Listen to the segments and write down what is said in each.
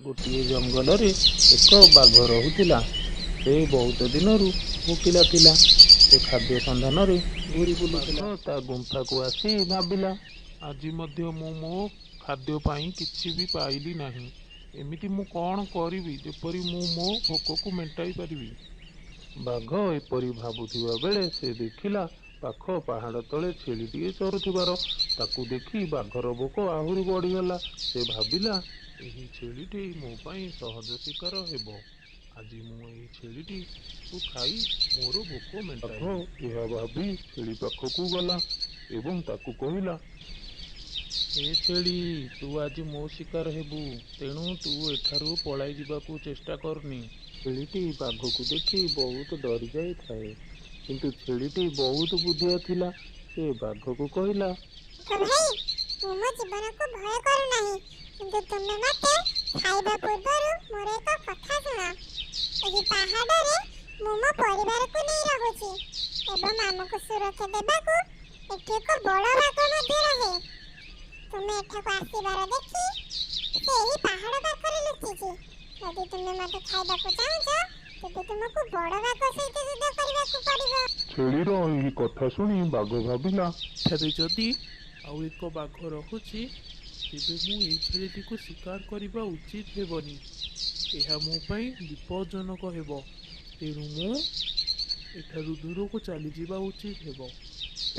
ଗୋଟିଏ ଜଙ୍ଗଲରେ ଏକ ବାଘ ରହୁଥିଲା। ସେ ବହୁତ ଦିନରୁ ଭୋକିଲା ଥିଲା। ସେ ଖାଦ୍ୟ ସନ୍ଧାନରେ ଘୂରି ବୁଲୁଥିଲା। ତା ଗୁମ୍ଫାକୁ ଆସି ଭାବିଲା, ଆଜି ମଧ୍ୟ ମୁଁ ମୋ ଖାଦ୍ୟ ପାଇଁ କିଛି ବି ପାଇଲି ନାହିଁ। ଏମିତି ମୁଁ କ'ଣ କରିବି ଯେପରି ମୁଁ ମୋ ଭୋକକୁ ମେଣ୍ଟାଇ ପାରିବି? ବାଘ ଏପରି ଭାବୁଥିବା ବେଳେ ସେ ଦେଖିଲା ପାଖ ପାହାଡ଼ ତଳେ ଛେଳିଟିଏ ଚରୁଥିବାର। ତାକୁ ଦେଖି ବାଘର ଭୋକ ଆହୁରି ବଢ଼ିଗଲା। ସେ ଭାବିଲା, ଏହି ଛେଳିଟି ମୋ ପାଇଁ ସହଜ ଶିକାର ହେବ। ଆଜି ମୁଁ ଏହି ଛେଳିଟିକୁ ଖାଇ ମୋର ଭୋକ ମେଣ୍ଟାଇବି। ବାଘ ଏହା ଭାବି ଛେଳି ପାଖକୁ ଗଲା ଏବଂ ତାକୁ କହିଲା, ହେ ଛେଳି, ତୁ ଆଜି ମୋ ଶିକାର ହେବୁ। ତେଣୁ ତୁ ଏଠାରୁ ପଳାଇ ଯିବାକୁ ଚେଷ୍ଟା କରନି। ଛେଳିଟି ବାଘକୁ ଦେଖି ବହୁତ ଡରି ଯାଇଥାଏ। କିନ୍ତୁ ଛେଳିଟି ବହୁତ ବୁଦ୍ଧିଆ ଥିଲା। ସେ ବାଘକୁ କହିଲା, ବାଘ ଭାଇ, ମୁଁ ମୋ ଜୀବନକୁ ଭୟ କରୁନାହିଁ, କିନ୍ତୁ ତୁମେ ମୋତେ ଖାଇବା ପୂର୍ବରୁ ମୋର ଏକ କଥା ଶୁଣ। ଏହି ପାହାଡ଼ରେ ମୁଁ ମୋ ପରିବାରକୁ ନେଇ ରହୁଛି ଏବଂ ଆମକୁ ସୁରକ୍ଷା ଦେବାକୁ ଏଠି ଏକ ବଡ଼ ବାଘ ମଧ୍ୟ ରହେ। ତୁମେ ଏଠାକୁ ଆସିବାର ଦେଖି ସେ ଏହି ପାହାଡ଼ ପାଖରେ ଲୁଚିଛି। ଯଦି ତୁମେ ମୋତେ ଖାଇବାକୁ ଚାହୁଁଛ, ତେବେ ତୁମକୁ ବଡ଼ ବାଘ ସହିତ ଯୁଦ୍ଧ କରିବାକୁ ପଡ଼ିବ। ଛେଳିର ଏହି କଥା ଶୁଣି ବାଘ ଭାବିଲା, ଏଠାରେ ଯଦି ଆଉ ଏକ ବାଘ ରହୁଛି, ତେବେ ମୁଁ ଏହି ଛେଳିଟିକୁ ଶିକାର କରିବା ଉଚିତ ହେବନି। ଏହା ମୋ ପାଇଁ ବିପଜ୍ଜନକ ହେବ। ତେଣୁ ମୁଁ ଏଠାରୁ ଦୂରକୁ ଚାଲିଯିବା ଉଚିତ ହେବ।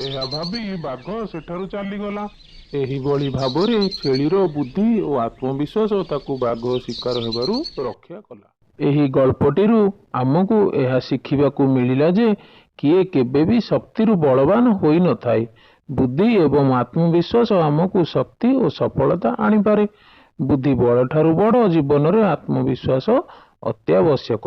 ଏହା ଭାବି ବାଘ ସେଠାରୁ ଚାଲିଗଲା। ଏହିଭଳି ଭାବରେ ଛେଳିର ବୁଦ୍ଧି ଓ ଆତ୍ମବିଶ୍ୱାସ ତାକୁ ବାଘ ଶିକାର ହେବାରୁ ରକ୍ଷା କଲା। ଏହି ଗଳ୍ପଟିରୁ ଆମକୁ ଏହା ଶିଖିବାକୁ ମିଳିଲା ଯେ କିଏ କେବେ ବି ଶକ୍ତିରୁ ବଳବାନ ହୋଇନଥାଏ। ବୁଦ୍ଧି ଏବଂ ଆତ୍ମବିଶ୍ୱାସ ଆମକୁ ଶକ୍ତି ଓ ସଫଳତା ଆଣିପାରେ। ବୁଦ୍ଧି ବଳଠାରୁ ବଡ଼। ଜୀବନରେ ଆତ୍ମବିଶ୍ୱାସ ଅତ୍ୟାବଶ୍ୟକ।